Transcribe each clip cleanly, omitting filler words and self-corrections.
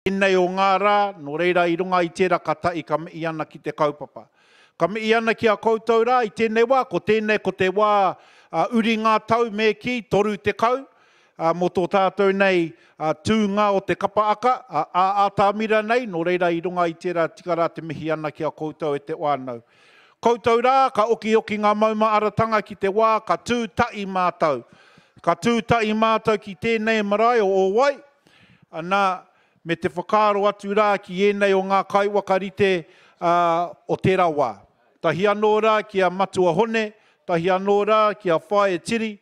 Tēnei o ngā rā, nō reira i runga i tērā ka tahi ka mihi ana ki te kaupapa. Ka mihi ana ki a koutou rā i tēnei wā, ko tēnei ko te wā uri ngā tau me kī, 30, mō tō tātou nei tūnga o te kapa aka, ā-atamira nei, nō reira i runga i tērā tika rā te mihi ana ki a koutou e te whānau. Koutou rā, ka okioki ngā maumaaratanga ki te wā ka tū tahi mātou. Ka tū tahi mātou ki tēnei marae o Ōwai, Ana, me te whakaaro atu rā ki ēnei o ngā kaiwakarite o tērā wā. Tahi anō rā ki a Matua Hone, tahi anō rā ki a Whaea Tiri,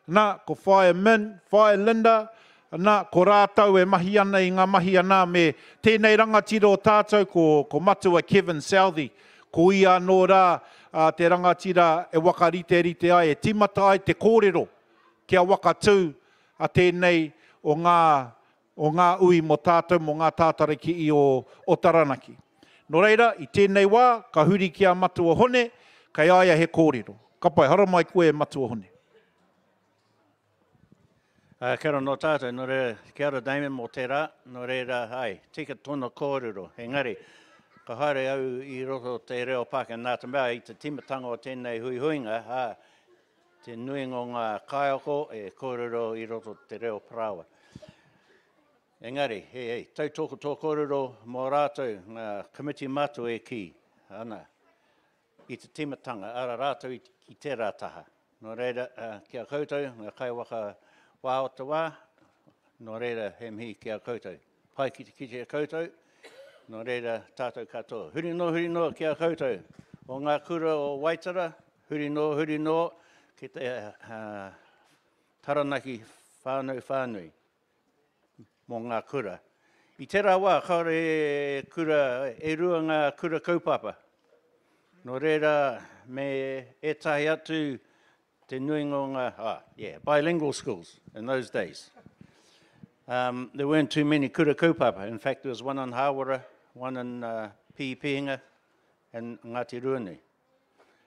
ana, ko Whaea Min, Whaea Linda, ana, ko rātou e mahi ana i ngā mahi ana me tēnei rangatira o tātou ko, ko Matua Kevin Southey, ko ia anō rā te rangatira e wakariterite ai, e tīmata ai te kōrero kia wakatū a tēnei o ngā, o ngā ui mō tātou, mō ngā tātareki'i o, o Taranaki. Nō reira, i tēnei wā, ka huri ki a Matua Hone, kei a ia he kōrero. Ka pai, haramai koe e Matua Hone. Ā, kia ora nō tātou, nō reira, kia ora Damien mō tērā, nō reira, āe, tika tōna kōrero, engari, ka haere au i roto te reo Pākehā, nā te mea i te tīmatanga o tēnei huihuinga, ā, Te nuinga o ngā kaiako e kōrero i roto te reo parāoa. Engari, he tautoko tō kōrero mō rātou, ngā komiti matua e kī ana i te tīmatanga, ara rātou ki tērā taha. Nō reira, ki a koutou, ngā kaiwaka wā o te wā, nō reira, he mihi ki a koutou. Pai ki te kite koutou, nō reira tātou katoa. Huri noa, huri noa ki a koutou o ngā kura o Waitara, huri noa, huri noa ki te uh, Taranaki whānau whānui mō ngā kura. I tērā wā, kāore kura, e rua ngā kura kaupapa. Nō reira, me ētahi atu Te nuinga o ngā, ah, yeah, bilingual schools in those days. Um, there weren't too many kura kaupapa. In fact, there was one in Hāwera, one in uh, Pihipihinga, and Ngāti Ruanui,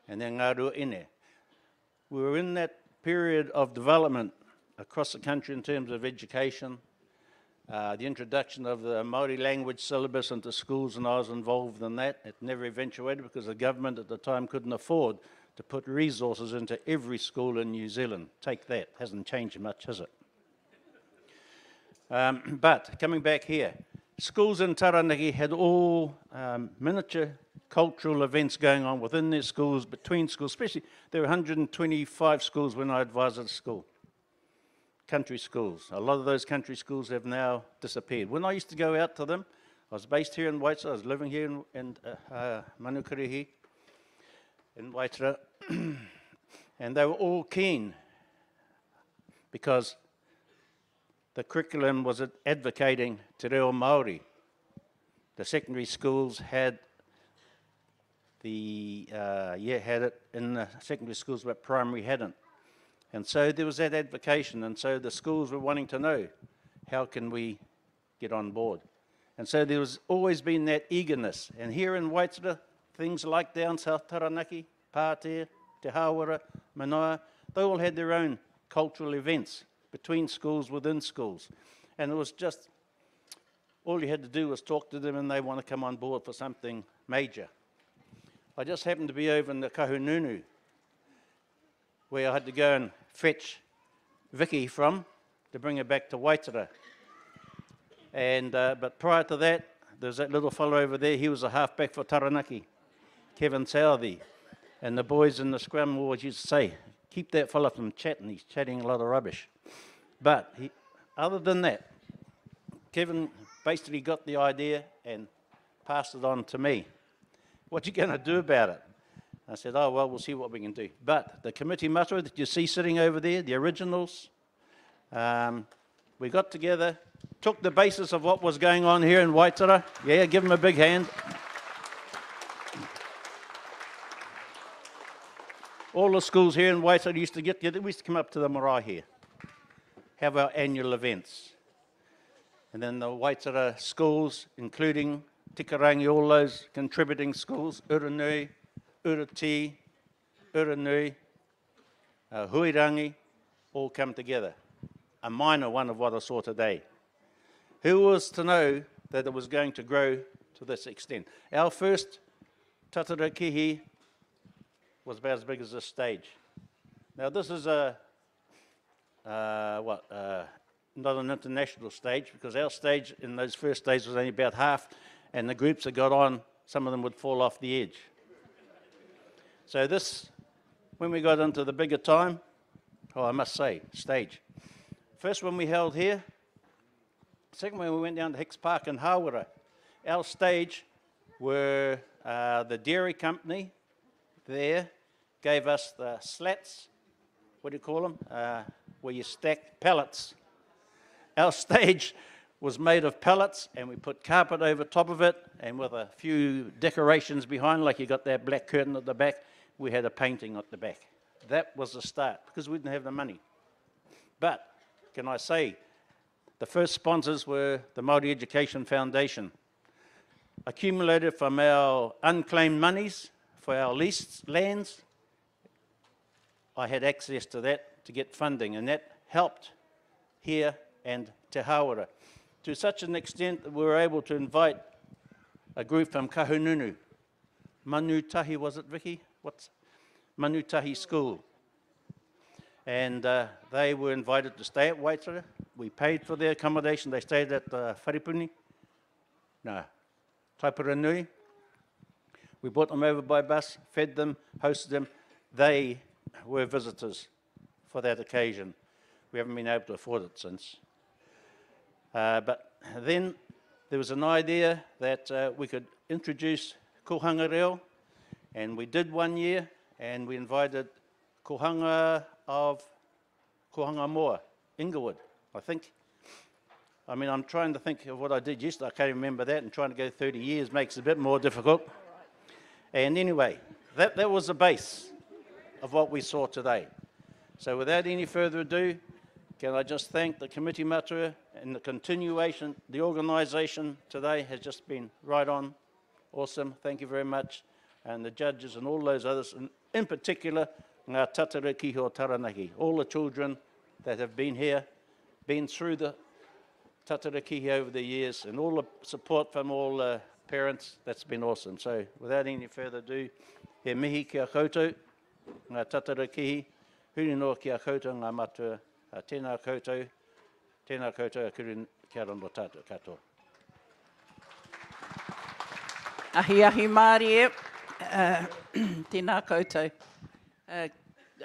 and then Ngā Ruaine. We were in that period of development across the country in terms of education, uh, the introduction of the Māori language syllabus into schools, and I was involved in that. It never eventuated because the government at the time couldn't afford to put resources into every school in New Zealand. Take that. Hasn't changed much, has it? Um, but coming back here, schools in Taranaki had all um, miniature cultural events going on within their schools, between schools, especially there were 125 schools when I advised at school country schools. A lot of those country schools have now disappeared. When I used to go out to them, I was based here in Waitara, I was living here in, in uh, uh, Manukarihi, in Waitara, and they were all keen because the curriculum was advocating te reo Māori. The secondary schools had the, uh, yeah, had it in the secondary schools, but primary hadn't. And so there was that advocation, and so the schools were wanting to know, how can we get on board? And so there was always been that eagerness. And here in Waitara, things like down South Taranaki, Pātea, Te Hāwera, Manaia, they all had their own cultural events between schools, within schools. And it was just, all you had to do was talk to them and they want to come on board for something major. I just happened to be over in the Kahungunu where I had to go and fetch Vicky from to bring her back to Waitara. And, uh, but prior to that, there's that little fellow over there, he was a halfback for Taranaki, Kevin Southey. And the boys in the scrum always used to say, keep that fella from chatting, he's chatting a lot of rubbish. But he, other than that, Kevin basically got the idea and passed it on to me. What you going to do about it? I said, oh, well, we'll see what we can do. But the committee matua that you see sitting over there, the originals, um, we got together, took the basis of what was going on here in Waitara. Yeah, give them a big hand. All the schools here in Waitara used to get together. We used to come up to the marae here, have our annual events. And then the Waitara schools, including Tikarangi, all those contributing schools, Uranui, Urati, Uranui, uh, Huirangi, all come together. A minor one of what I saw today. Who was to know that it was going to grow to this extent. Our first Tātarakihi was about as big as this stage. Now this is a, what, not an international stage, because our stage in those first days was only about half, and the groups that got on, some of them would fall off the edge. So this, when we got into the bigger time, oh, I must say, stage. First one we held here, second one we went down to Hicks Park in Hawera. Our stage were the dairy company there gave us the slats, what do you call them, where you stack pallets. Our stage was made of pallets, and we put carpet over top of it, and with a few decorations behind, like you got that black curtain at the back, we had a painting at the back. That was the start, because we didn't have the money. But, can I say, the first sponsors were the Māori Education Foundation. Accumulated from our unclaimed monies for our leased lands, I had access to that to get funding, and that helped here and Te Hawera, to such an extent that we were able to invite a group from Kahungunu. Manutahi, was it, Vicky? What's Manutahi School. And they were invited to stay at Waitara. We paid for their accommodation. They stayed at the Wharepuni. No, Taiparanui. We brought them over by bus, fed them, hosted them. They were visitors for that occasion. We haven't been able to afford it since. But then there was an idea that we could introduce Kohanga Reo, and we did one year, and we invited Kohanga of Kohanga Moa, Inglewood, I think. I mean, I'm trying to think of what I did yesterday. I can't remember that, and trying to go 30 years makes it a bit more difficult. And anyway, that was the base of what we saw today. So without any further ado, can I just thank the committee matua and the continuation, the organisation today has just been right on. Awesome, thank you very much. And the judges and all those others, and in particular, ngā tātarakihi o Taranaki, all the children that have been here, been through the tātarakihi over the years, and all the support from all the parents, that's been awesome. So without any further ado, he mihi kia koutou, ngā tātarakihi, huri noa kia koutou ngā matua, tēnā koutou, tēnā koutou, a kuru kia rondo tātou katoa. Ahi ahi mārie, tēnā koutou.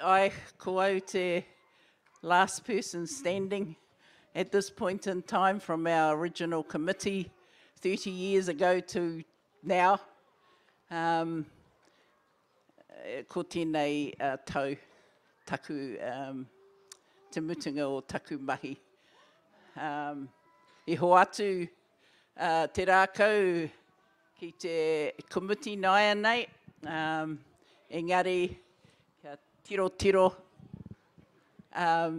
I ko au te last person standing at this point in time from our original committee 30 years ago to now. Ko tēnei tau taku, te mutunga o taku mahi. I hoatu te rākau ki te komiti nāianei, engari kia tirotiro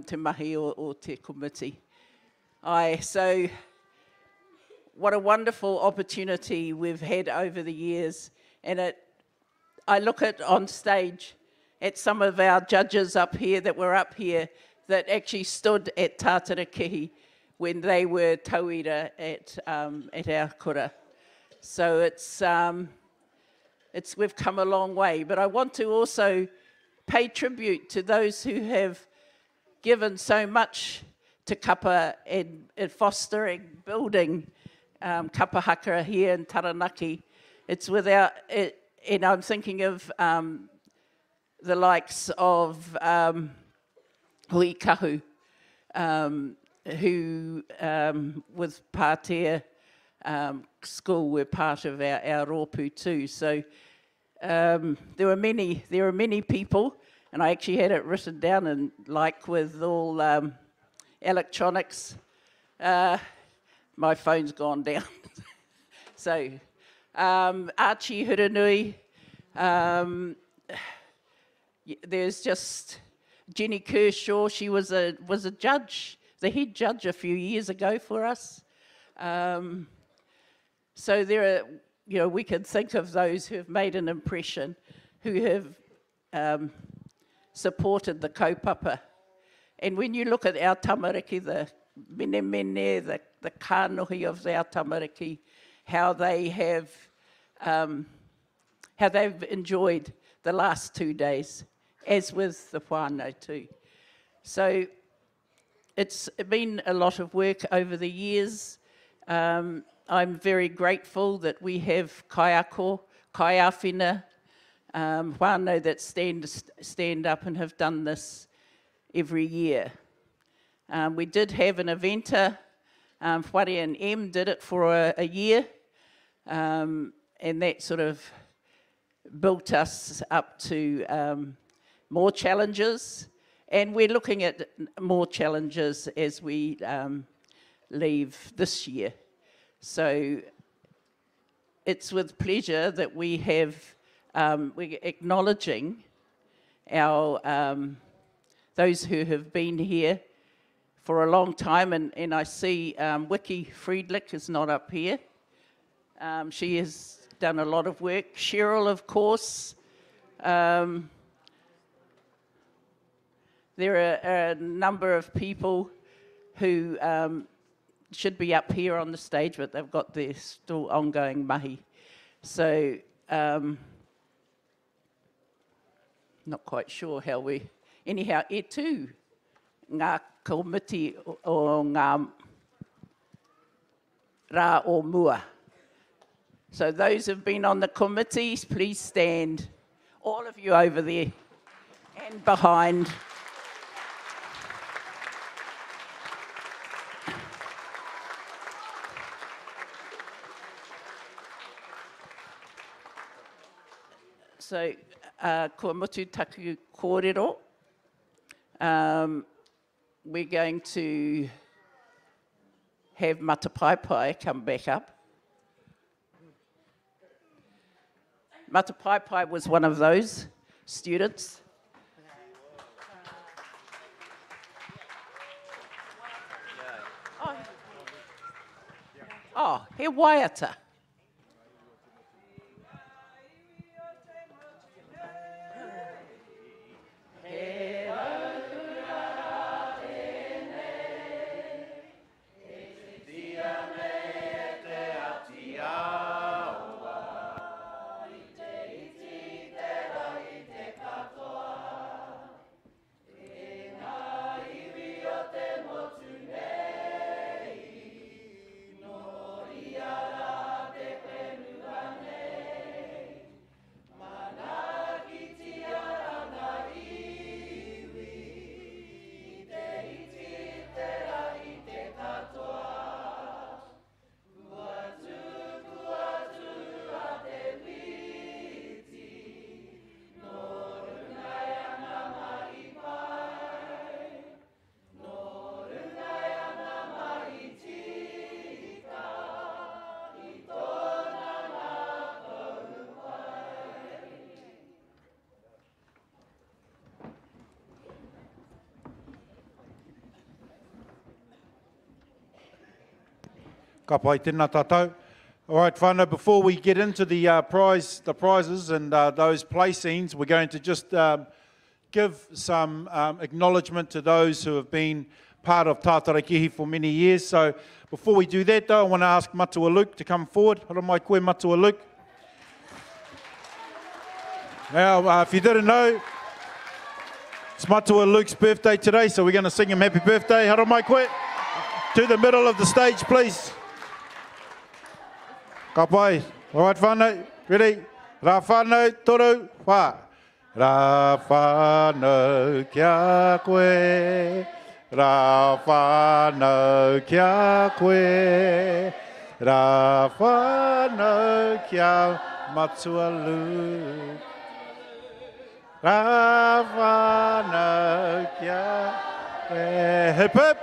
te mahi o te komiti. Aye, so what a wonderful opportunity we've had over the years. And I look at on stage at some of our judges up here that were up here that actually stood at Tātarakihi when they were tauira at our kura. So we've come a long way. But I want to also pay tribute to those who have given so much to kapa and fostering, building kapa haka here in Taranaki. It's without, it, and I'm thinking of the likes of Hui Kahu, who with Pātea School were part of our rōpū too. So there were many people, and I actually had it written down, and like with all electronics, my phone's gone down. So Archie Huranui, there's just Jenny Kershaw, she was a judge, the head judge a few years ago for us. So there are, you know, we can think of those who have made an impression, who have supported the kaupapa. And when you look at our tamariki, the menemene, the the kānohi of our tamariki, how they have, um, how they've enjoyed the last two days, as with the whānau too. So it's been a lot of work over the years. Um, I'm very grateful that we have kaiako, kaiawhina, um, whānau that stand, stand up and have done this every year. Um, we did have an eventer, um, Whare and M did it for a, a year, um, and that sort of built us up to um, more challenges. And we're looking at more challenges as we um, leave this year. So it's with pleasure that we have, um, we're acknowledging our, um, those who have been here for a long time, and, and I see um, Wiki Friedlich is not up here. Um, she has done a lot of work. Cheryl, of course. Um, there are a number of people who um, should be up here on the stage, but they've got their still ongoing mahi. So, um, not quite sure how we... Anyhow, e tū ngā komiti o ngā rā o mua. So those who've been on the committees, please stand. All of you over there and behind. So, uh, kua mutu taku kōrero. Um, we're going to have Matapaipai come back up. Matapaipai was one of those students. Oh, oh he waiata. Ka pai, tēnā tātou. All right, whānau, before we get into the, uh, prize, the prizes and uh, those placings, we're going to just um, give some um, acknowledgement to those who have been part of Tātarakihi for many years. So before we do that, though, I want to ask Matua Luke to come forward. Hora mai koe, Matua Luke. Now, uh, if you didn't know, it's Matua Luke's birthday today, so we're going to sing him happy birthday. Hara mai koe. To the middle of the stage, please. Ka pai. All right, whānau. Ready? Rā whānau, toru, whā. Rā whānau kia koe. Rā whānau kia koe. Rā whānau kia Matua Luke. Rā whānau kia koe. Hip hip.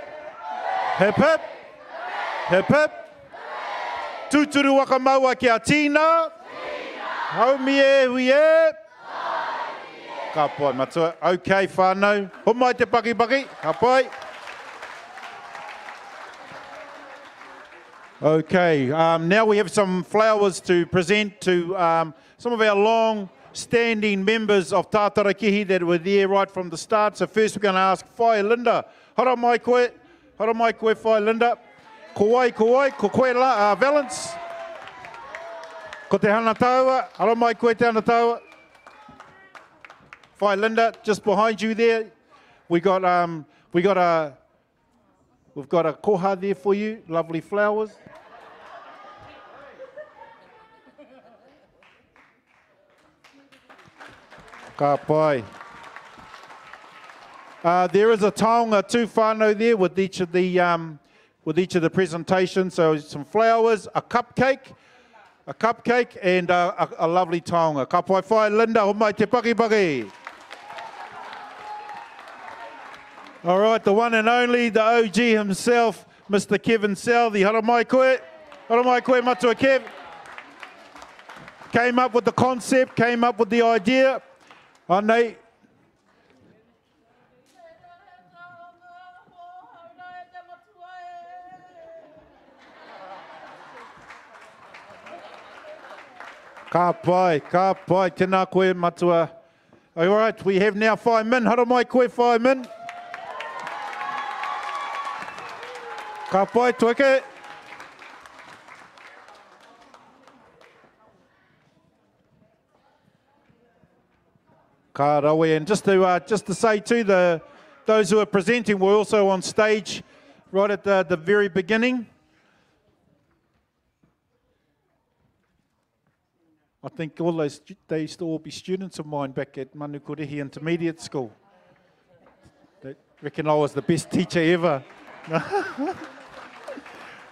Hip hip. Hip hip. Tūturu waka maua kia tīna. Haumi e hui e. Ka pai, matua. Okay, whānau. Homai te pakipaki. Ka pai. Okay, um, now we have some flowers to present to um, some of our long-standing members of Tātarakihi that were there right from the start. So first we're going to ask Whai Linda. Hara mai koe. Hara mai koe, Whai Linda. Ko wai, ko wai, ko koe la, uh, Valence. Ko te hana taua, hara mai koe te hana taua. Whai Linda, just behind you there. We got, um, we got a, we've got a koha there for you, lovely flowers. Ka pai. Uh, there is a taonga tū whānau there with each of the, um, with each of the presentations. So some flowers, a cupcake, a cupcake and a, a, a lovely taonga. Ka pai whai, Linda, ho mai te paki paki. All right, the one and only, the OG himself, Mr. Kevin Southey. Hara mai koe. Hara mai koe, matua Kev. Came up with the concept, came up with the idea. Anei. Ka pai, ka pai. Tēnā koe, matua. All right, we have now 5 min. Hara mai koe, 5 min. Ka pai, tueke. Ka rawe. And just to, uh, just to say too, the, those who are presenting were also on stage right at the, the very beginning. I think all those, they used to all be students of mine back at Manukorihi Intermediate School. They reckon I was the best teacher ever.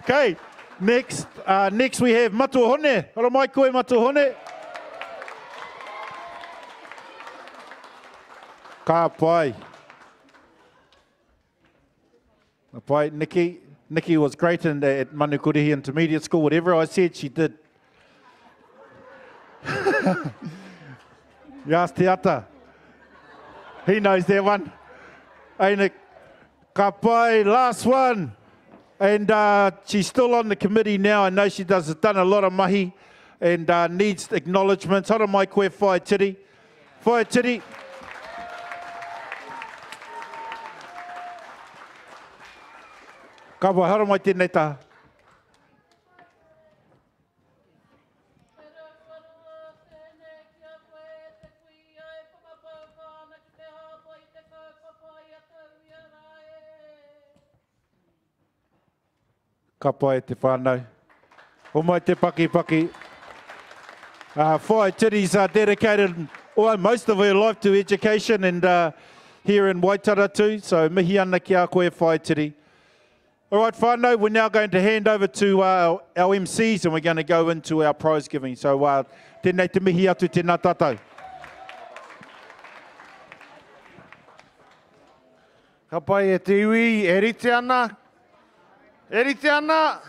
okay, next, uh, next we have Matua Hone. Hora mai koe, Matua Hone. Ka pai. Ka pai, Nikki. Nikki was great in the, at Manukorihi Intermediate School. Whatever I said, she did. you ask Te Ata. He knows that one. Hey, Nick. Ka pai, last one. And uh, she's still on the committee now. I know she does done a lot of mahi and uh, needs acknowledgements. Hara mai koe, whai tiri. Whai tiri. Ka pai, hara mai tēnei taha. Ka pai te whānau. O mai te paki paki. Uh, Whai Tiri's uh, dedicated all, most of her life to education and uh, here in Waitara too. So mihi ana ki a koe Whai Tiri. All right, whānau, we're now going to hand over to uh, our MCs and we're going to go into our prize giving. So uh, tēnei te mihi atu, tēnā tātou. Ka pai e te iwi, e rite ana? E rite ana?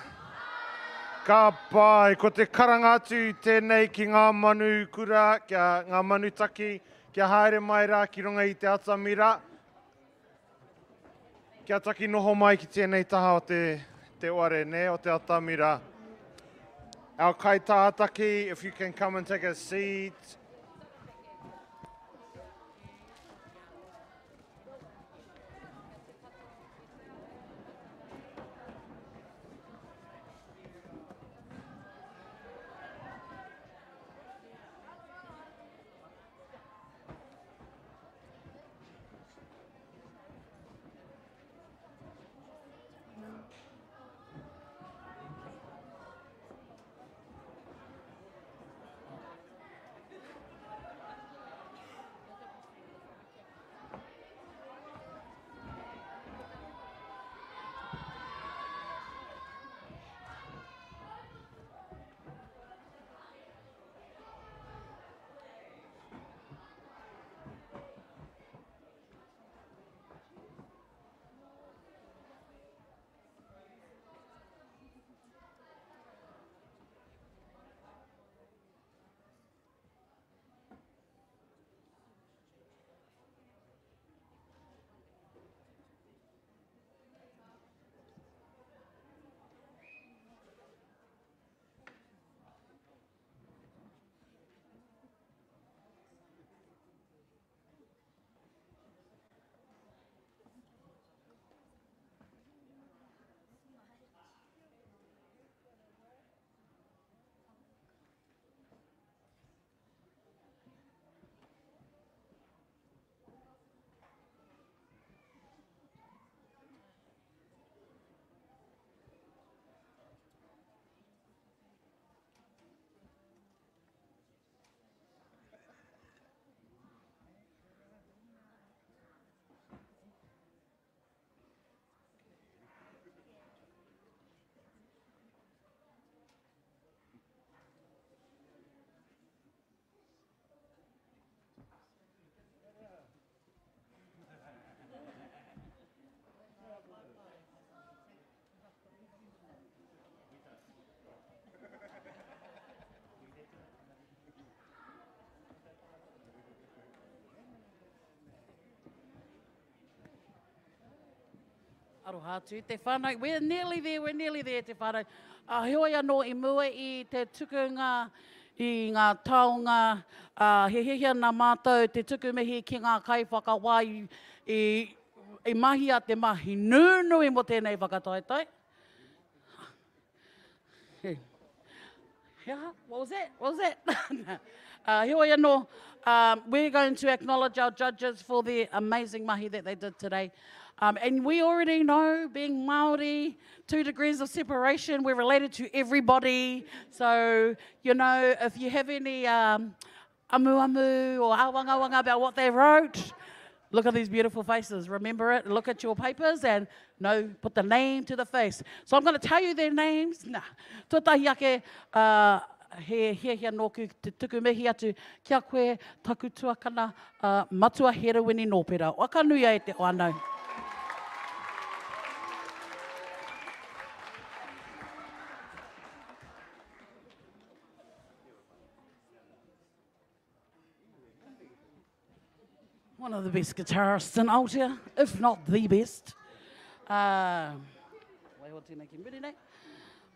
Ka pai, ko te karanga atu tēnei ki ngā manu kura, kia, ngā manu taki, kia haere mai rā ki runga i te atamira, kia taki noho mai ki tēnei taha o te, te ware, ne, o te atamira. Our kaitātaki, if you can come and take a seat. Aroha atu te whānau. We're nearly there, we're nearly there te whānau. Uh, heoi anō i mua i te tukunga i ngā taonga, uh, he hiahia nā mātou te tuku mihi ki ngā kaiwhakawā i, i, i mahia te mahi nunui mō tēnei whakataetae. He aha? What was that? What was that? uh, heoi anō, um, we're going to acknowledge our judges for the amazing mahi that they did today. Um, and we already know, being Māori, two degrees of separation, we're related to everybody. So, you know, if you have any um, amuamu or awangawanga about what they wrote, look at these beautiful faces. Remember it. Look at your papers and no, put the name to the face. So I'm going to tell you their names. Nah. Tuatahi ake, uh, he hiahia nōku te tuku mihi atu ki a koe, taku tuakana, uh, Matua Herewini Nōpera. Wakanuia e te whānau. One of the best guitarists in Aotea, if not the best. Uh,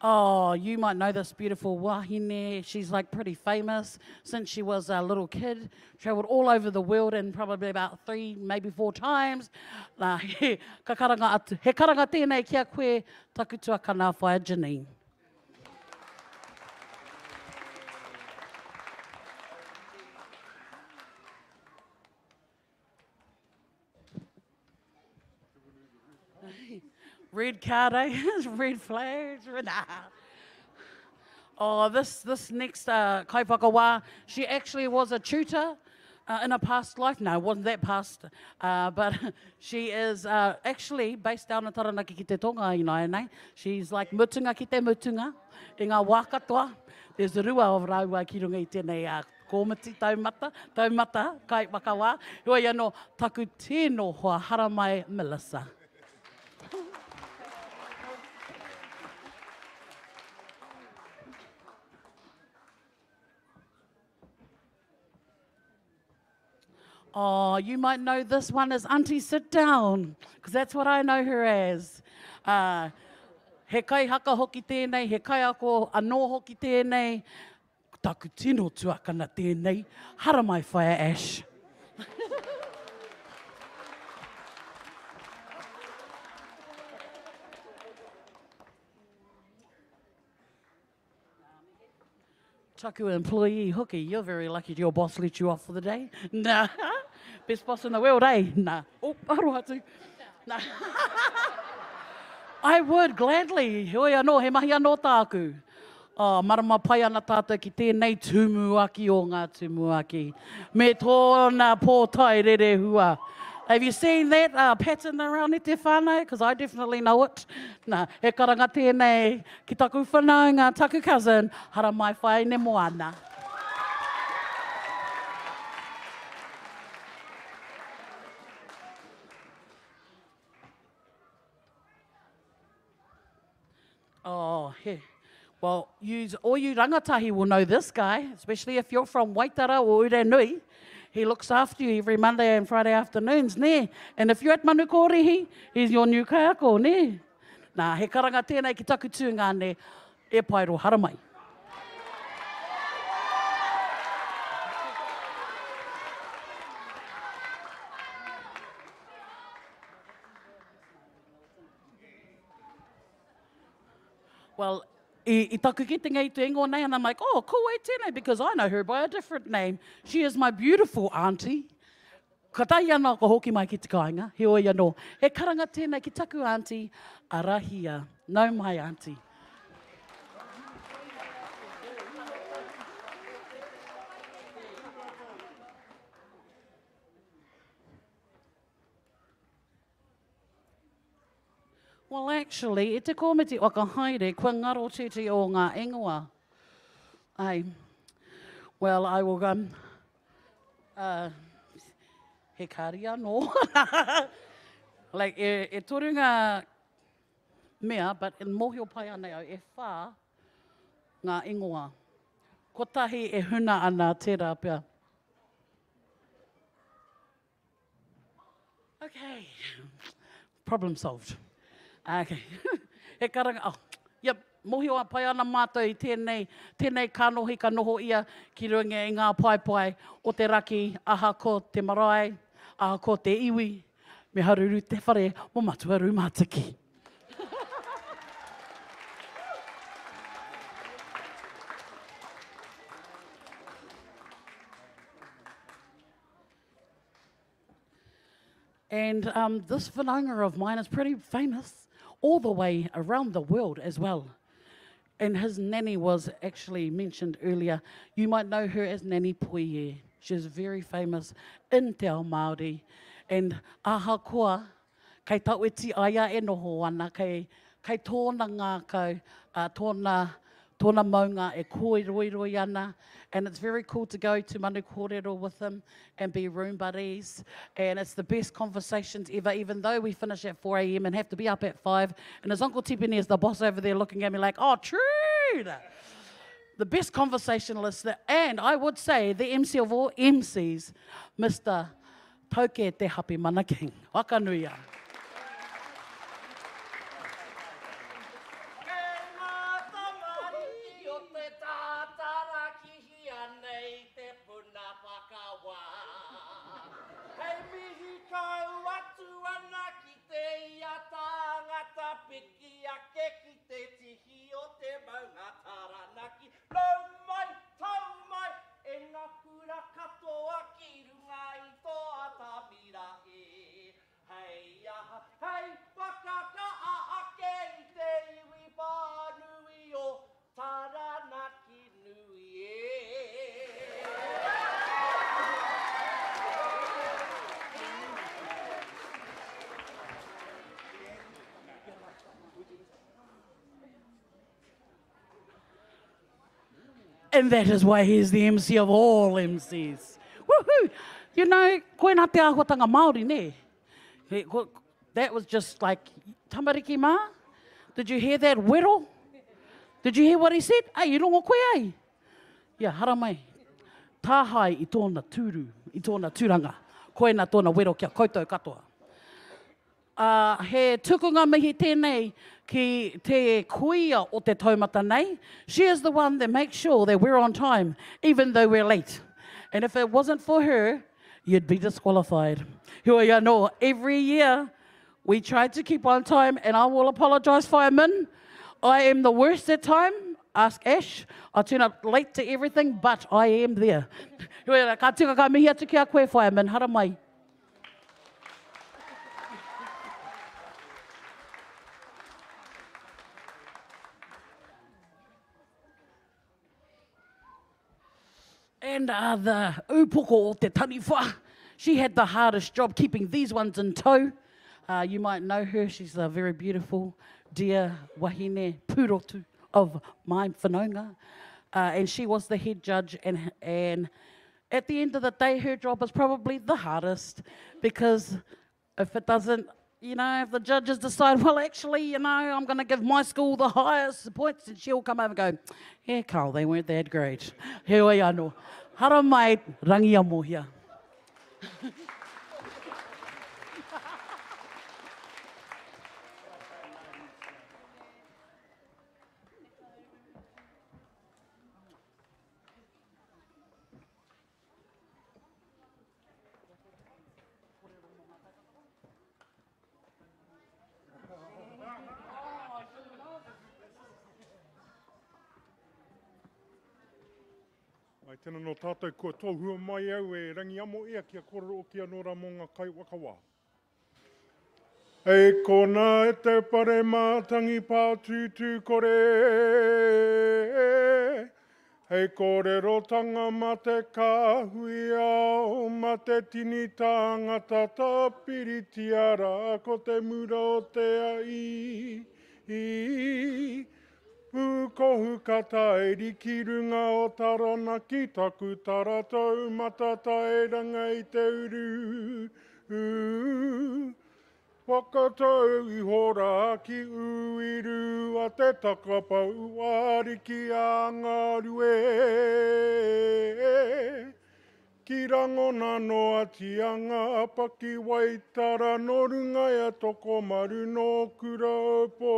oh, you might know this beautiful wahine. She's like pretty famous since she was a little kid. Traveled all over the world and probably about three, maybe four times. Nā, he, ka karanga atu. He karanga tēnei ki a koe, taku tuakana whaea Janine. Red card, eh? Red flags. Nah. Oh, this, this next uh, kaiwhakawā, she actually was a tutor uh, in a past life. No, wasn't that past. Uh, but she is uh, actually based down in Taranaki ki te tonga ināianei. She's like mutunga ki te mutunga i ngā wā katoa. There's a rua of rāua ki runga i tēnei uh, kōmiti taumata, taumata, kai whakawā. Heoi anō, taku tino hoa haramai Melissa. Oh, you might know this one as Auntie Sit Down, because that's what I know her as. Uh, he kai haka hoki tēnei, he kaiako anō hoki tēnei, taku tino tuakana tēnei, haramai whaea Ash. Taku employee hoki, you're very lucky your boss let you off for the day. Nah. Best boss in the world, eh? Nah. Oh, aroha atu. Nah. I would, gladly. Heoi anō, he mahi anō tāku. Oh, marama pai ana tātou ki tēnei tumuaki o ngā tumuaki. Me tōna pōtae rerehua. Have you seen that uh, pattern around e te whānau? Because I definitely know it. Nā, he karanga tēnei ki taku whanaunga, taku cousin, haramai whaine moana. Oh, he. Well, you, all you rangatahi will know this guy, especially if you're from Waitara or Urenui. He looks after you every Monday and Friday afternoons, ne? And if you're at Manukorihi, he's your new kaiako, ne? Nā, he karanga tēnei ki taku tūngane, e paero haramai. Well, i, i taku kitenga i te ingoa nei, and I'm like, oh, ko wai tēnei, because I know her by a different name. She is my beautiful auntie. Katahi anō ka hoki mai ki te kāinga, heoi anō. He karanga tēnei ki taku auntie, Arahia. Nau mai, auntie. Well actually, e te komiti whakahaere, kua ngaro tētehi o ngā ingoa. Ai. Well, I will um, uh, he kāri anō. like, e, e toru ngā mea, but e mōhio pai ana au, e whā ngā ingoa. Kotahi e huna ana tērā pea. Okay, problem solved. Okay. He karanga, oh, yep, mohio a pai ana mātou i tēnei, tēnei kanohi ka noho ia ki runga i ngā paepae o te raki, ahakoa te marae, ahakoa te iwi, me haruru te whare mō Matua Rūmātiki. And um, this whanaunga of mine is pretty famous all the way around the world as well. And his nanny was actually mentioned earlier. You might know her as Nanny Poie. She's very famous in Te Ao Māori. And ahakoa, kei tauiti aia e noho ana, kei, kei tōna ngākau, uh, tōna, tōna maunga e kōiroiroi ana. And it's very cool to go to Manu Kōrero with him and be room buddies. And it's the best conversations ever, even though we finish at 4 a.m. and have to be up at 5. And his Uncle Tipene is the boss over there looking at me like, oh, true! The best conversationalist, that, and I would say the MC of all MCs, Mr. Tauke Te Hapi Mana King. Wakanuia. Taranaki nui e. And that is why he's the MC of all MCs. Woohoo! You know, koina te āhuatanga Māori, nē? That was just like, tamariki mā, did you hear that wero? Did you hear what he said? Ai, i rongo koe ai? Ia, haramai. Tāhae i tōna tūru, i tōna tūranga. Koina tōna wero ki a koutou katoa. Ā, he tukunga mihi tēnei ki te kuia o te taumata nei. She is the one that makes sure that we're on time, even though we're late. And if it wasn't for her, you'd be disqualified. Heoi anō, every year we try to keep on time, and I will apologise, fireman. I am the worst at time. Ask Ash. I turn up late to everything, but I am there. Heoi anō, ka tika ka mihi atu ki a koe, fireman. Haramai. And uh, the upoko o te taniwha, she had the hardest job keeping these ones in tow. Uh, you might know her, she's a very beautiful, dear wahine purotu of my whanaunga. Uh, and she was the head judge, and, and at the end of the day, her job is probably the hardest because if it doesn't, you know, if the judges decide, well, actually, you know, I'm going to give my school the highest points, and she'll come over and go, yeah, Carl, they weren't that great. Heoi anō. Haramai rangi amohia. Ai tena no tātou kua tohua mai au e Rangiamo ia kia kōrero oki anō rā mō ngā kaiwhakawā. Hei kona e te pare mātangi pātūtū kore Hei kōrerotanga mā te kāhui ao, mā te tini tāngata tāpiritia rā ko te mura o te ahi Pūkohu ka tairi ki runga o Taranaki taku tara taumata tairanga i te uru Whakatau iho rā ki Uirua te takapau ariki a Ngarue Ki rangona. nō Atianga Pakiwaitara nō runga i a Tokomaru nō Kuraupō.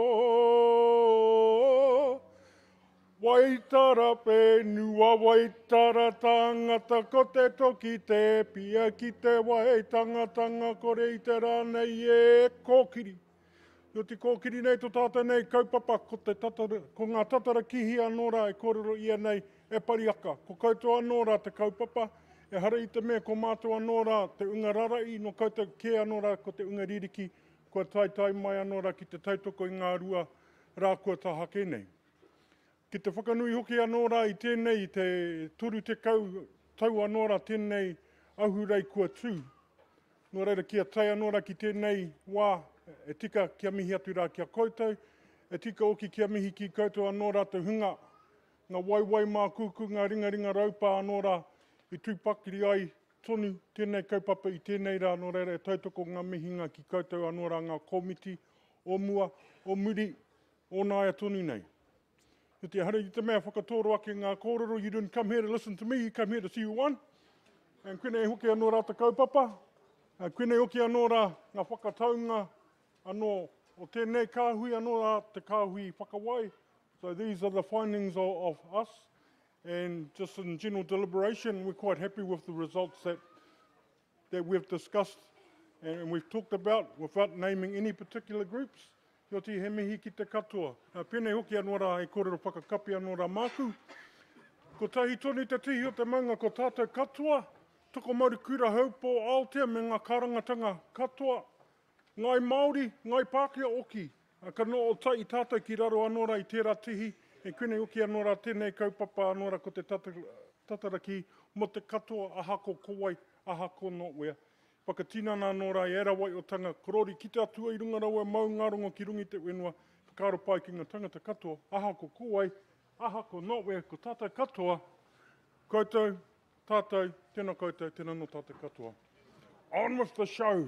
Waitara whenua, waitara tangata, ko te toki te pia ki te wai tangatanga kore i te rā nei e kōkiri. Nō te kōkiri nei tō tātou nei kaupapa ko te tatara, ko ngā tatara kihi anō rā e kōrero ia nei e Pariaka. Ko koutou anō rā te kaupapa, ehara i te mea ko mātou anō rā te unga rara'i, nō koutou kē anō rā ko te unga ririki kua taetae mai anō rā ki te tautoko i ngā rua rā kua tahake nei. Ki te whakanui hoki anō rā i tēnei, i te 30 tau anō rā tēnei ahurei kua tū. Nō reira, kia tae anō rā ki tēnei wā, e tika kia mihi atu rā ki a koutou, e tika hoki kia mihi ki koutou anō rā te hunga, ngā waewae mākūkū, ngā ringaringa raupā anō rā i tū pakiri ai tonu tēnei kaupapa i tēnei rā, nō reira e tautoko ngā mihinga ki koutou anō rā ngā komiti o mua, o muri, o nāia tonu nei. He te ehara i te mea whakatoro ake ngā kōrero, you didn't come here to listen to me, you come here to see who won. And koinei hoki anō rā te kaupapa, koinei hoki anō rā ngā whakataunga anō o tēnei kāhui anō rā te kāhui whakawai. So these are the findings of, of us and just in general deliberation, we're quite happy with the results that that we've discussed and we've talked about without naming any particular groups. Heoti, he mihi ki te katoa. Pēnei hoki anō rā hei kōrero whakakapi anō rā māku. Kotahi tonu te tihi o te maunga ko tātou katoa, tokomaru kura haupō Aotea me ngā kārangatanga katoa, Ngāi Māori, Ngāi Pākehā oki. Ka noho tahi tātou ki raro anō rā i tērā tihi, e koinei hoki anō rā tēnei kaupapa anō rā ko te tataraki mō te katoa ahako ko wai, ahako nō wea. Whakatinana anō rā i ērā waiotanga korori ki te Atua i runga rawa maungarongo ki runga i te whenua, whakaaro pai ki ngā tangata katoa, ahako ko wai, ahako nō wea, ko tātou katoa, koutou, tātou, tēnā koutou, tēnā nō tātou katoa. On with the show!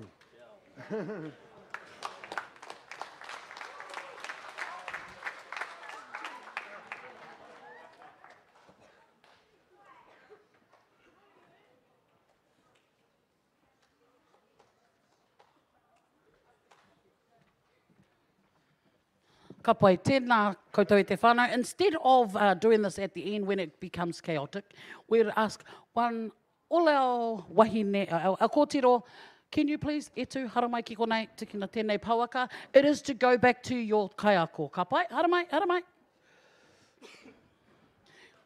Ka pai, tēnā koutou e te whānau. Instead of uh, doing this at the end when it becomes chaotic, we'd ask one all our wahine, uh, our, our kōtiro, can you please, e tū, haramai ki konei, tikina tēnei pouaka. It is to go back to your kaiako. Ka pai, haramai, haramai.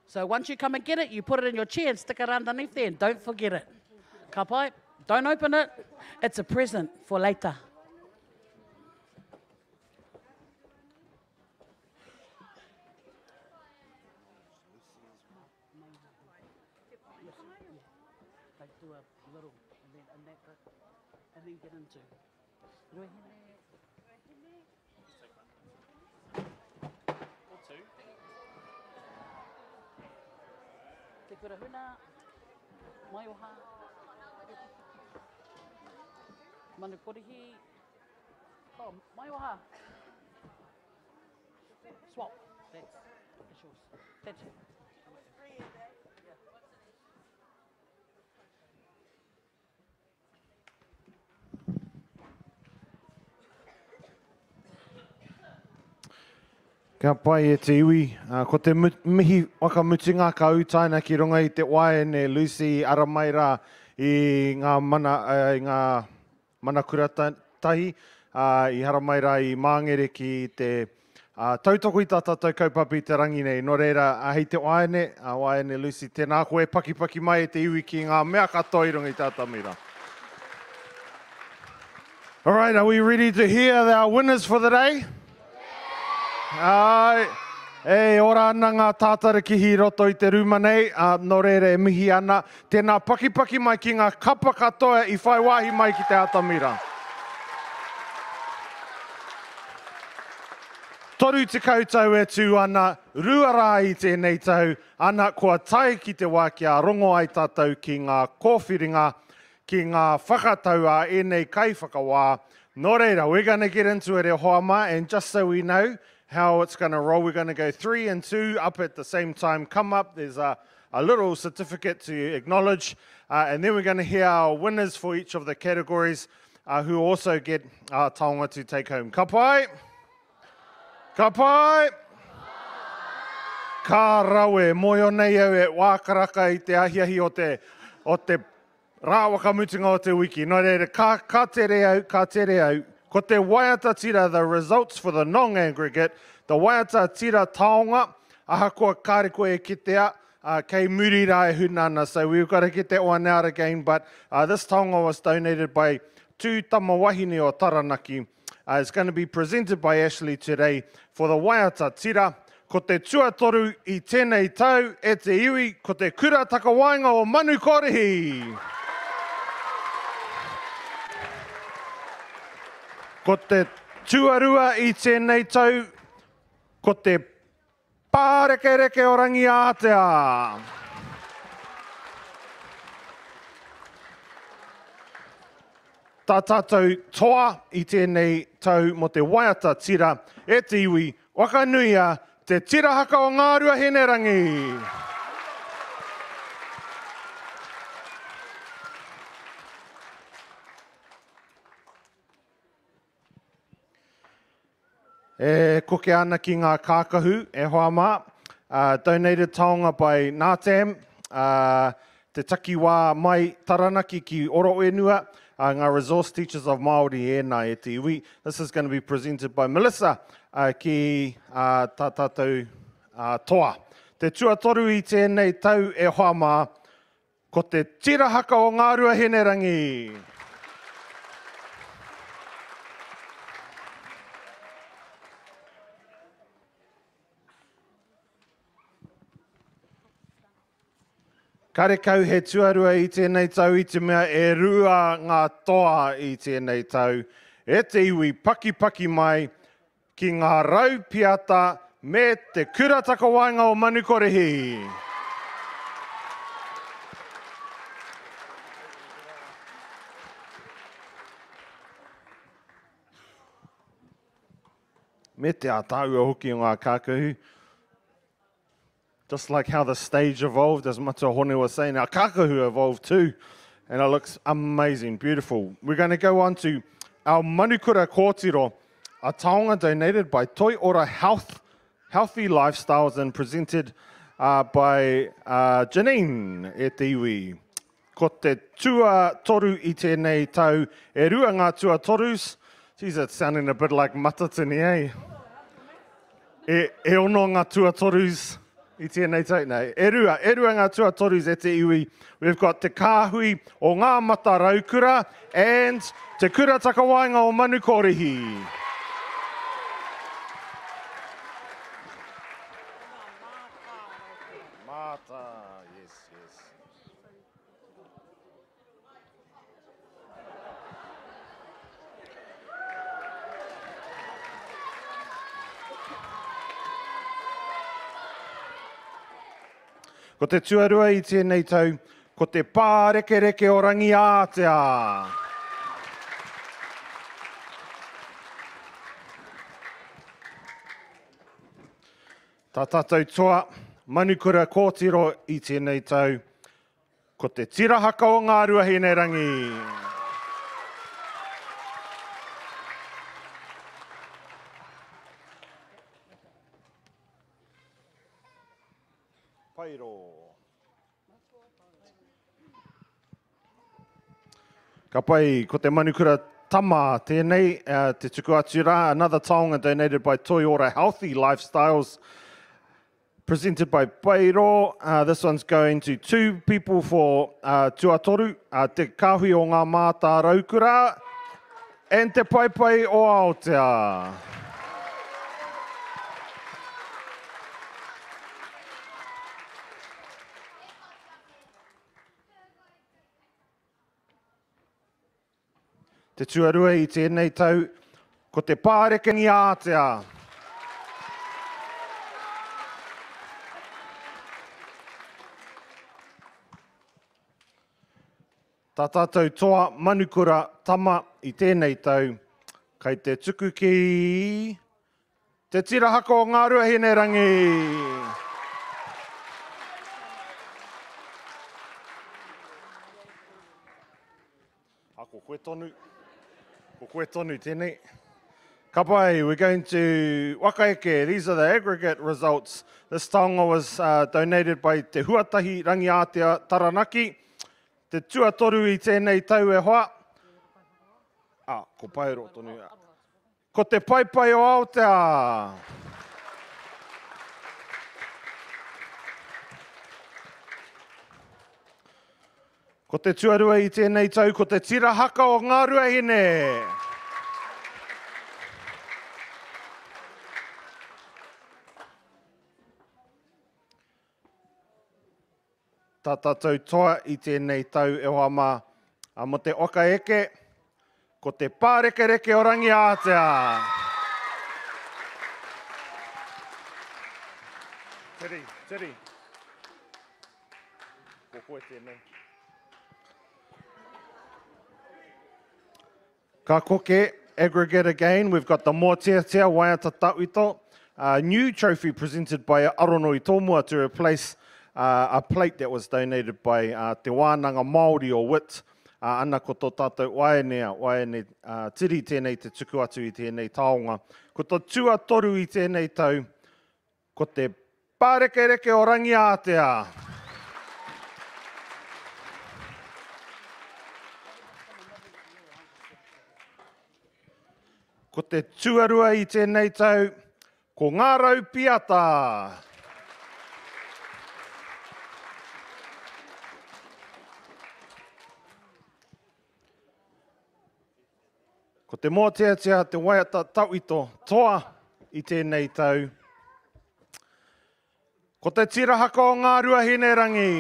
So once you come and get it, you put it in your chair and stick it underneath there and don't forget it. Ka pai, don't open it. It's a present for later. And then get into. Te kura huna, maioha, manu korihi, oh, maioha. Swap, that's, that's yours. That's it. Kia pai e te iwi. Ko te mihi whakamutunga ka utaina ki runga i te waeine Lucy i ara mai rā i ngā mana, i ngā mana kura tahi, i haramai rā i Māngere ki te Ā, tautoko i tā tātou kaupapa i te rangi nei. Nō reira, hei te waeine, a waeine Lucy, tēnā koe e pakipaki mai e te iwi ki ngā mea katoa i runga i te atamira. All right, are we ready to hear our winners for the day? Ai, e ora ana ngā tātarakihi i roto i te rūma nei, ā, nō reira e mihi ana. Tēnā pakipaki mai ki ngā kapa katoa i whai wāhi mai ki te atamira. 30 tau e tū ana, rua rā i tēnei tau, ana kua tae ki te wā kia rongo ai tātou ki ngā kōwhiringa, ki ngā whakatau a ēnei kaiwhakawā. Nō reira, we're gonna get into it e hoa mā, and just so we know, how it's going to roll. We're going to go three and two up at the same time. Come up, there's a, a little certificate to acknowledge. Uh, and then we're going to hear our winners for each of the categories uh, who also get uh, taonga to take home. Ka pai! Ka pai! Ka rawe, moio nei au e wākaraka i te ahiahi o te, o te rā wakamutunga o te wiki. Nō reira, ka, ka tere au, ka tere au. Ko te waiata tira, the results for the non-aggregate, the waiata tira taonga, ahakoa kāre koe e kitea, uh, kei muri rā e huna ana. So we've got to get that one out again. But uh, this taonga was donated by tū tamawahine o Taranaki. Uh, it's going to be presented by Ashley today for the waiata tira. Ko te tuatoru i tēnei tau e te iwi, ko te kura takawaenga o Manu Korihi. Ko te tuarua i tēnei tau, ko te Pārekereke o Rangiātea. Tā tātou toa i tēnei tau mō te waiata tira e te iwi Whakanuia te tira haka o Ngāruahinerangi! E koke ana ki ngā kākahu, e hoa mā. Uh, donated taonga by Nātam, uh, te takiwā mai Taranaki ki Orowenua, uh, ngā Resource Teachers of Māori ēnā e te iwi. This is going to be presented by Melissa uh, ki uh, tā tātou uh, toa. Te tuatoru i tēnei tau e hoa mā, Ko te tira haka o Ngāruahinerangi. Karekau he tuarua i tēnei tau i te mea e rua ngā toa i tēnei tau. E te iwi pakipaki mai Ki ngā raupiata me te Kura Takawaenga o Manukorihi. Me te ātaua hoki o ngā kākahu. Just like how the stage evolved, as Matua Hone was saying, our kākahu evolved too. And it looks amazing, beautiful. We're going to go on to our Manukura Kōtiro, a taonga donated by Toi Ora Health, Healthy Lifestyles and presented uh, by uh, Janine e te iwi. Ko te tuatoru i tēnei tau, e rua ngā tuatorus. Geez, it's sounding a bit like Matatini, eh? E, e ono ngā tuatorus i tēnei tau. Nei, e rua, e rua ngā tuatorus e te iwi. We've got te kāhui o ngā mata raukura and te kura takawaenga o Manukorihi. Māta, yes, yes. Ko te tuarua i tēnei tau, ko te pārekereke o Rangiātea. Tā tātou toa, manukura kōtiro i tēnei tau, Ko te tira haka o Ngāruahinerangi. Pairo. Ka pai, ko te manukura tama tēnei, uh, te tuku atu rā, another taonga donated by Toiora Healthy Lifestyles. Presented by Pairo. Uh, this one's going to two people for uh, Tuatoru, uh, Te Kāhui o Ngā Mātā Raukura, and Te Paepae o Aotea. Te tuarua i tēnei tau, ko te pārekengi ātea. Tā tātou toa manukura tama i tēnei tau, kai te tuku ki. Te Tira Haka o Ngāruahinerangi! A, ko koe tonu, ko koe tonu tēnei. Ka pai, we're going to Wakaeke. These are the aggregate results. This taonga was uh, donated by Te Huatahi Rangiātea Taranaki. Te tuatoru i tēnei tau e hoa. Ah, ko Paero tonu. Ko te paepae o Aotea! Ko te tuarua i tēnei tau, ko te tira haka o Ngāruahine! Tā tātou toa i tēnei tau e hoa mā, ā, mō te waka eke, ko te pārekereke o Rangiātea! Tiri, tiri. Ko koe tēnei. Ka koke, aggregate again, we've got the Mōteatea Waiata Tauito, a new trophy presented by Aronui Tōmua to replace uh, a plate that was donated by uh, Te Wānanga Māori o WIT. Uh, ana ko tō tātou waene, waene uh, tiri tēnei te tuku atu i tēnei taonga. Ko tō tuatoru i tēnei tau, Ko te pārekereke o Rangiātea. Ko te tuarua i tēnei tau, ko Ngā Rau Piata. Ko te mōteatea te waiata tauito toa i tēnei tau. Ko te tira haka o Ngāruahinerangi.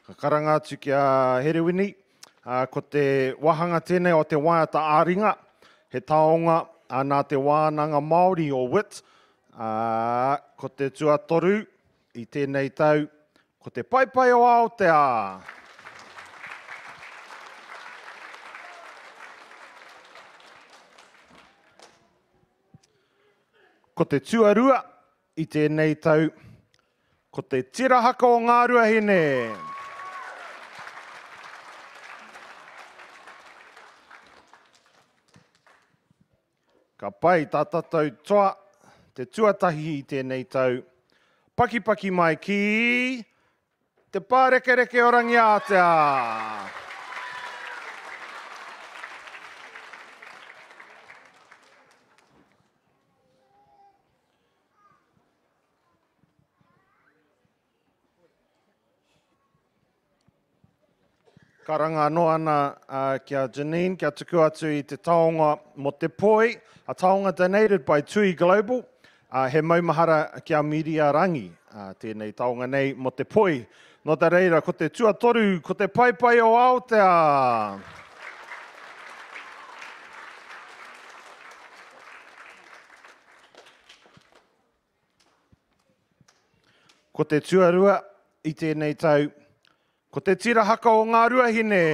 Ka karanga atu ki a Herewini, ko te wāhanga tēnei o te waiata ā-ringa, he taonga nā te wānanga Māori o WIT, ā, ko te tuatoru i tēnei tau, ko te paepae o Aotea. Ko te tuarua i tēnei tau, ko te tira haka o Ngāruahine. Ka pai tā tātou toa te tuatahi i tēnei tau. Pakipaki mai ki Te Pārekereke o Rangiātea! Karanga anō ana ki a Janine kia tuku atu i te taonga mō te poi, a taonga donated by Tui Global, he maumahara ki a Miria Rangi tēnei taonga nei mō te poi. Nō te reira, ko te tuatoru, ko te paepae o Aotea! Ko te tuarua i tēnei tau, ko te tira haka o Ngāruahine.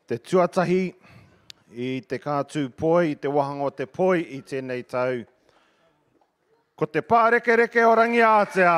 Te tuatahi i te kātū poi, i te wāhanga o te poi i tēnei tau, ko te pārekereke o Rangiātea.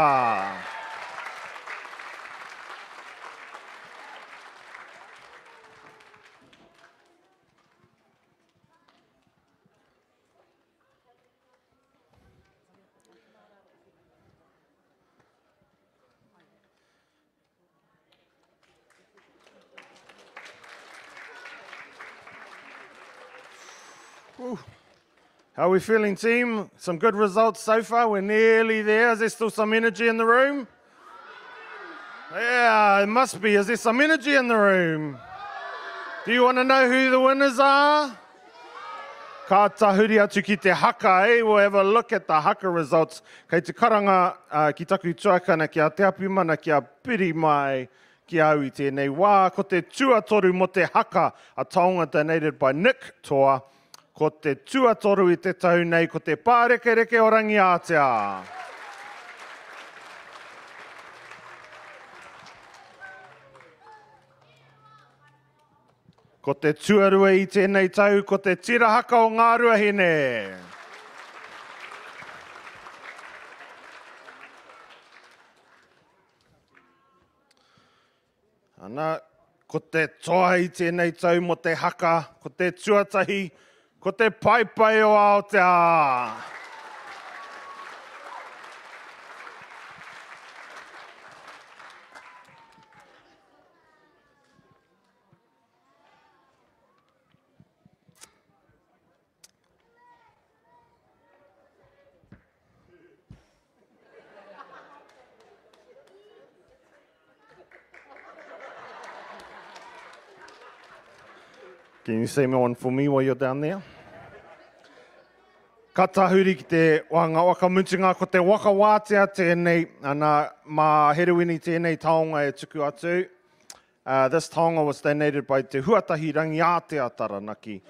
Whew. How are we feeling, team? Some good results so far. We're nearly there. Is there still some energy in the room? Yeah, it must be. Is there some energy in the room? Do you want to know who the winners are? Ka tahuri atu ki te haka, eh? We'll have a look at the haka results. Kei te karanga uh, ki taku tuakana, ki a Te Apimana, ki a Piri Mai, ki au i tēnei wā. Ko te tuatoru mo te haka, a taonga donated by Nick Toa. Ko te tuatoru i te tau nei, ko te pārekereke o Rangiātea. Ko te tuarua i tēnei tau, ko te tira haka o Ngāruahine. Ana, ko te toa i tēnei tau mō te haka, ko te tuatahi, ko te paepae o Aotearoa. Can you say one for me while you're down there? Ka tahuri ki te wanga waka mutunga, ko te waka wātea tēnei, ana, mā Herewini tēnei taonga e tuku atu. Uh, this taonga was donated by Te Huatahi Rangiātea Taranaki.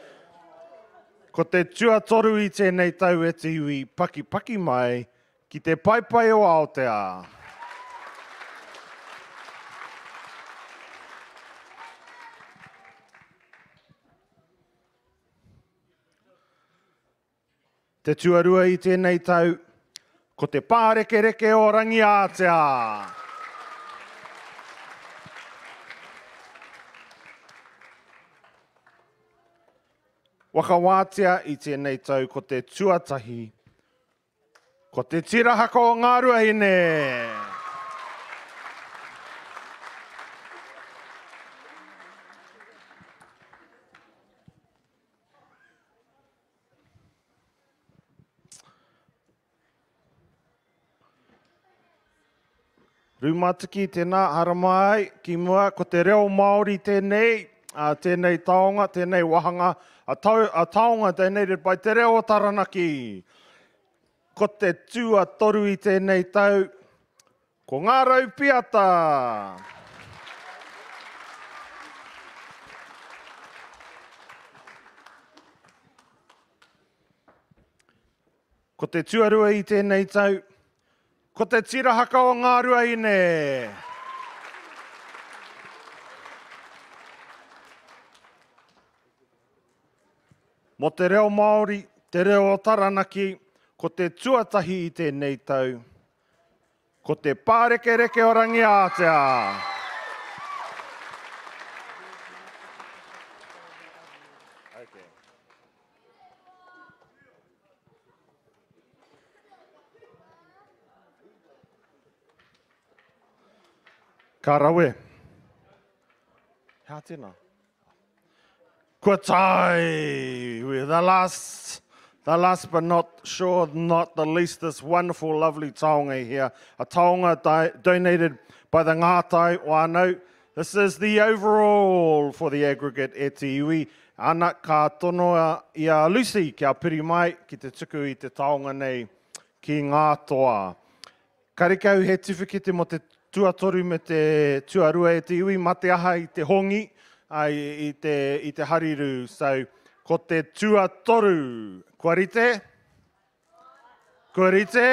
Ko te tuatoru i tēnei tau e te iwi pakipaki mai ki te paepae o Aotea. Te tuarua i tēnei tau, ko te pārekereke o Rangiātea. Waka wātea i tēnei tau ko te tuatahi, ko te tirahaka o Ngāruahine. Rūmātiki, tēnā, haramai, ki mua, ko te reo Māori tēnei, ā, tēnei taonga, tēnei wahanga, a, tau, a taonga donated by Te Reo o Taranaki. Ko te tuatoru i tēnei tau, Ko Ngā Rau Piata! Ko te tuarua i tēnei tau, ko te tira haka o Ngāruahine! Mō te reo Māori, te reo o Taranaki, ko te tuatahi i tēnei tau, Ko te pārekereke o Rangiātea. Ka rawe. Hea tēnā? Kua tae! We're the last, the last but not sure, not the least, this wonderful, lovely taonga here. A taonga donated by the Ngātai whānau. This is the overall for the aggregate e te iwi. Ana, ka tonoa i a Lucy kia piri mai ki te tuku i te taonga nei ki ngā toa. Karekau he tiwhikete mo te tuatoru me te tuarua e te iwi, ma te aha i te hongi, i, te, i te hariru. So, ko te tuatoru. Kua rite? Kua rite?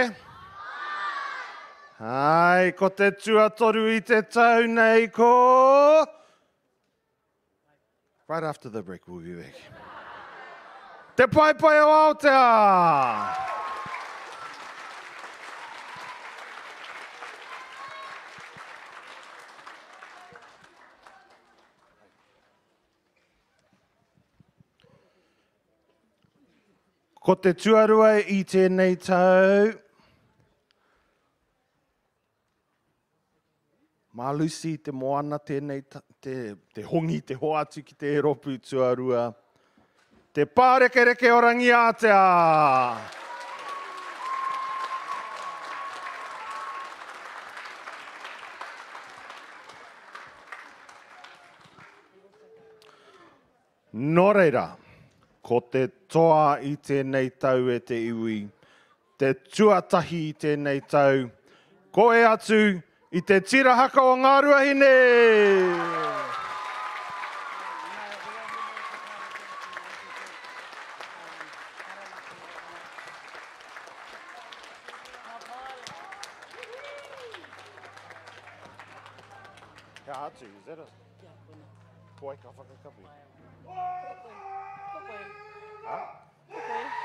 Ai, ko te tuatoru i te tau nei ko... Right after the break, we'll be back. Te Paepae o Aotea! Ko te tuarua i tēnei tau, Mā Lucy te moana tēnei, te, te hongi, te hoatu ki te rōpū tuarua. Te Pārekereke o Rangiātea! Nō reira, ko te toa i tēnei tau e te iwi, te tuatahi i tēnei tau, ko e atu i te tira haka o Ngāruahine! He aha atu, is that a... Ko wai ka whakakapi? Ko koe. Ko koe. Ha? Ko koe.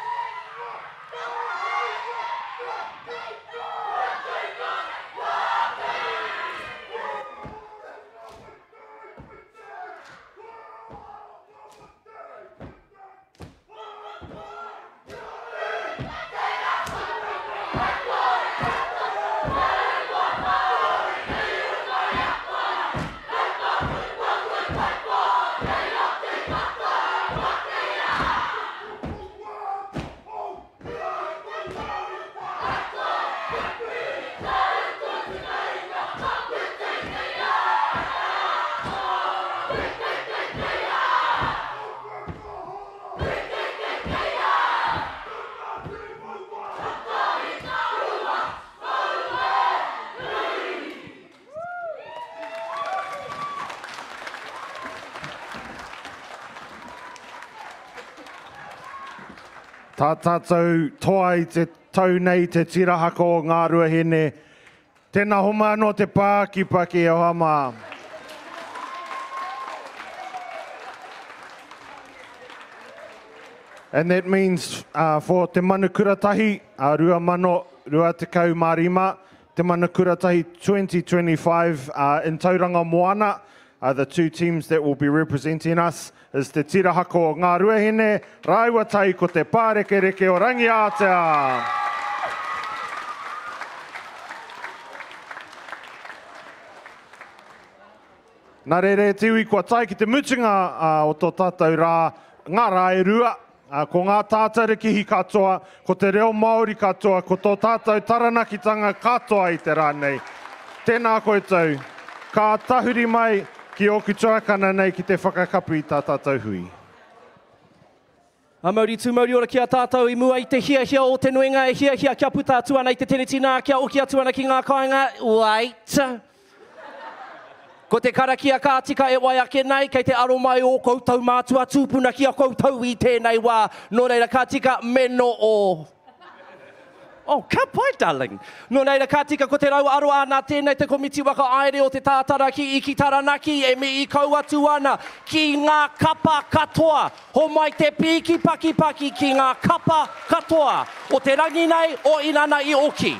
Tā tātou toa i te tau nei te tira haka o Ngāruahine. Tēnā homa anō te pākipaki e hoa mā. And that means uh, for Te Manu Kuratahi, uh, 2025, Te Manu Kuratahi 2025 uh, in Tauranga Moana, uh, the two teams that will be representing us is Te Tira Hako o Ngā Ruahine, rāua tahi ko Te Pārekereke o Rangiātea. Nā reira e te iwi kua tae ki te mutunga o tō tātou rā, ngā rā e rua, ko ngā tātarikihi katoa, ko te reo Māori katoa, ko tō tātou Taranakitanga katoa i te rā nei. Tēnā koutou, ka tahuri mai ki ōku tuakana nei ki te whakakapi i tā tātou hui. A mauri tū mauri ora ki a tātou i mua i te hiahia o te nuinga e hiahia kia puta atu ana i te teneti nā kia oki atu ana ki ngā kāinga, wait! Ko te karakia ka tika e wai ake nei, kei te aro mai ō koutou mātua tūpuna ki a koutou i tēnei wā, nō reira ka tika me no o. Oh, ka pai, darling. Nō reira, ka tika ko te rau aroā nā tēnei te komiti whakahaere o te Tātaraki i ki Taranaki e mihi kau atu ana ki ngā kapa katoa. Homai te pīki pakipaki ki ngā kapa katoa o te rangi nei o inana i oki.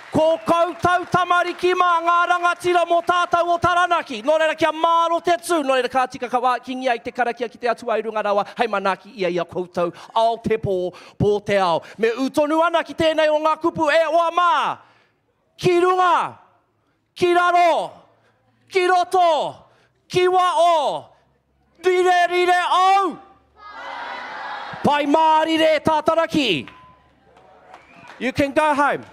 Ko koutou tamariki mā ngā rangatira mō tātou o Taranaki. Nō reira, kia māro te tū. Nō reira, ka tika ka wākingia i te karakia ki te Atua i runga rawa hei manaaki ia i a koutou ao te pō, pō te ao. Me ū tonu ana ki tēnei o ngā kupu e hoa mā, ki runga, ki raro, ki roto, ki wao, rire rire au! Pai mārire tātaraki! You can go home.